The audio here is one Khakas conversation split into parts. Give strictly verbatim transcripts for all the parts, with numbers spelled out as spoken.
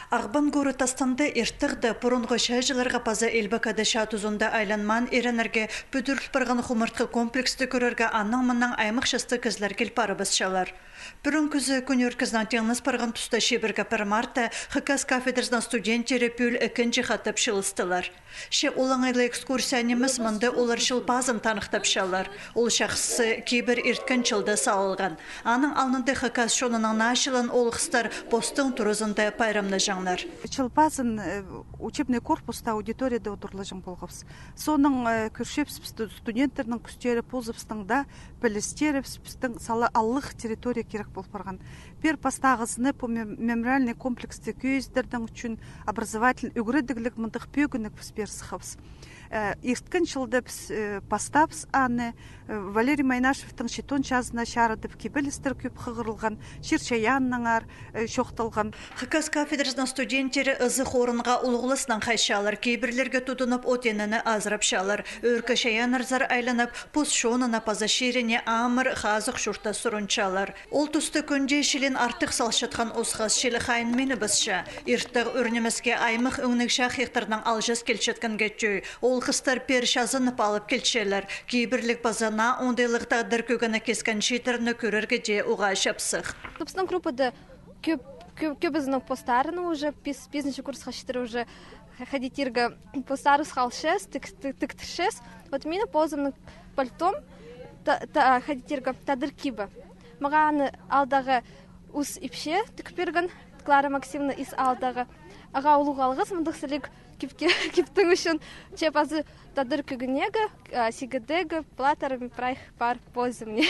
Ағбан горы тастанда иртігде, пурунғы чайҷыларға паза Илбек Ада чаа тузында айланмаан иреннерге, пӱдіріл парған хумартхы комплексті кӧрерге аннаң-мыннаң аймах частығ кізілер кил парыбысчалар. Пӱӱн кізі кӱн ӧӧркезінең тиңнес парған туста, чибіргі пір мартта, Х К С кафедразының студенттері пӱӱл ікінҷі хатап чыылыстылар. Че олаңай ла экскурсия нимес, мында олар Чыл пазын таныхтапчалар. Ол чахсы кибір ирткен чылда салылған. Аның алнында Х К С чонының наа чылын олғыстар постың туразында пайрамнапчаңнар. Чыл пазын, э, учебный корпуста, аудиторияда одырлаҷаң полғабыс. Соонаң, э, кӧрчебіс, пістің студенттернің кӱстері, позыбыстың даа пілістерібіс, пістің сала аллығ территория кирек пол парған. Пеер пастағызына пу мем-, мемориальный комплексті кӧзідернің ӱчӱн образовательный ӱгредігліг мындағ пӧгінніг піс пеер сыххабыс. Э, ирткен чылда піс, э, пастаабыс аны, э, Валерий Майнашевтің читон чазына чарыдып, кибелістер кӧп хығырылған, чир-чайааннаңар, э, чоохталған. Х К С кафедразының студенттері ызых орынға улуғласнаң хайчалар, кибірлерге тудынып, от-инені азырапчалар, ӧӧркі чайааннарзар айланып, пос чонына паза чиріне амыр, хазых чуртас сурынчалар. Ол туста кӱнде чилін артых салчатхан осхас чіли хайын минібісче. Иртіг ӱр нимеске аймах ӧңніг чахайахтарнаң алҷаас килчеткенге тӧӧй. Олғыстар пеер чазынып алып килчелер. Кибірліг паза наа оңдайлығ тадар кӧгенек кискен чииттерні кӧрерге дее уғаа чапсых. Пістің группада кӧп, кӧп, кӧбізінің постарының уже пис-, пизінҷі курсха читіре уже ха-, хайди тирге, постарыбысха алчаабыс, тік-, тік-, тіктірчебіс. Вот минің позымның пальтом, та-, та-, хайди тирге, тадар кибі. Мағаа аны аалдағы Ус ипчі тік пирген, Клара Максимовна, Ис аалдағы. Ағаа улуғ алғыс мындағ сіліг кипке-, киптің ӱчӱн. Че пазы тадар кӧгенегі, а, сигедегі платтарым прай пар позымның.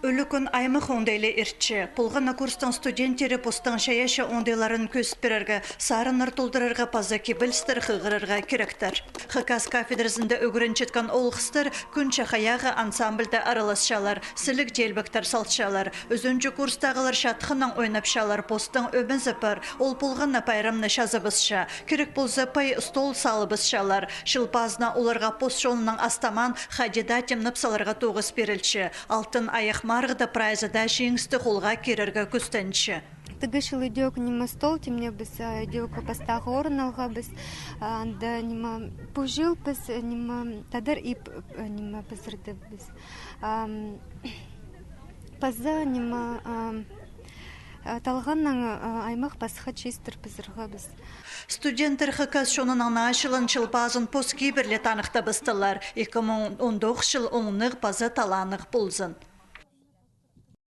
Ӱлӱкӱн аймах оңдайли иртче. Полған на курстың студенттері постың чайаачы оңдайларын кӧзіт пирерге, сарыннар толдырарға паза кибелістер хығырарға киректер. Х К С кафедразында ӱгренчеткен олғыстар «Кӱн чахайағы» ансамбльда араласчалар, сіліг теелбектер салчалар. Ӱзінҷі курстағылар чатханнаң ойнапчалар, постың ӧмезі пар, ол полған на пайрамны чазабысча. Кирек полза, пай стол салыбысчалар. Чыл пазына оларға пос чонының астамаан хайди даа тимнеп саларға тоғыс пирілче. «Алтын айах» марығда прайзы даа чиңісті холға кирерге кӱстенче. Тігі чыл идӧк ниме стол тимнебіс, а, идӧк пастағы орын алғабыс, а, анда ниме пу чыл піс, э, ниме тадар ип, э, ниме пызырдыбыс. Ам, паза ниме, ам, а, талғаннаң, а, аймах пасха чиистер пызырғабыс. Студенттер Х К С чонының наа чылын Чыл пазын пос кибірле таныхтабыстылар. Ікі муң он тоғыс чыл оңнығ паза талааннығ ползын.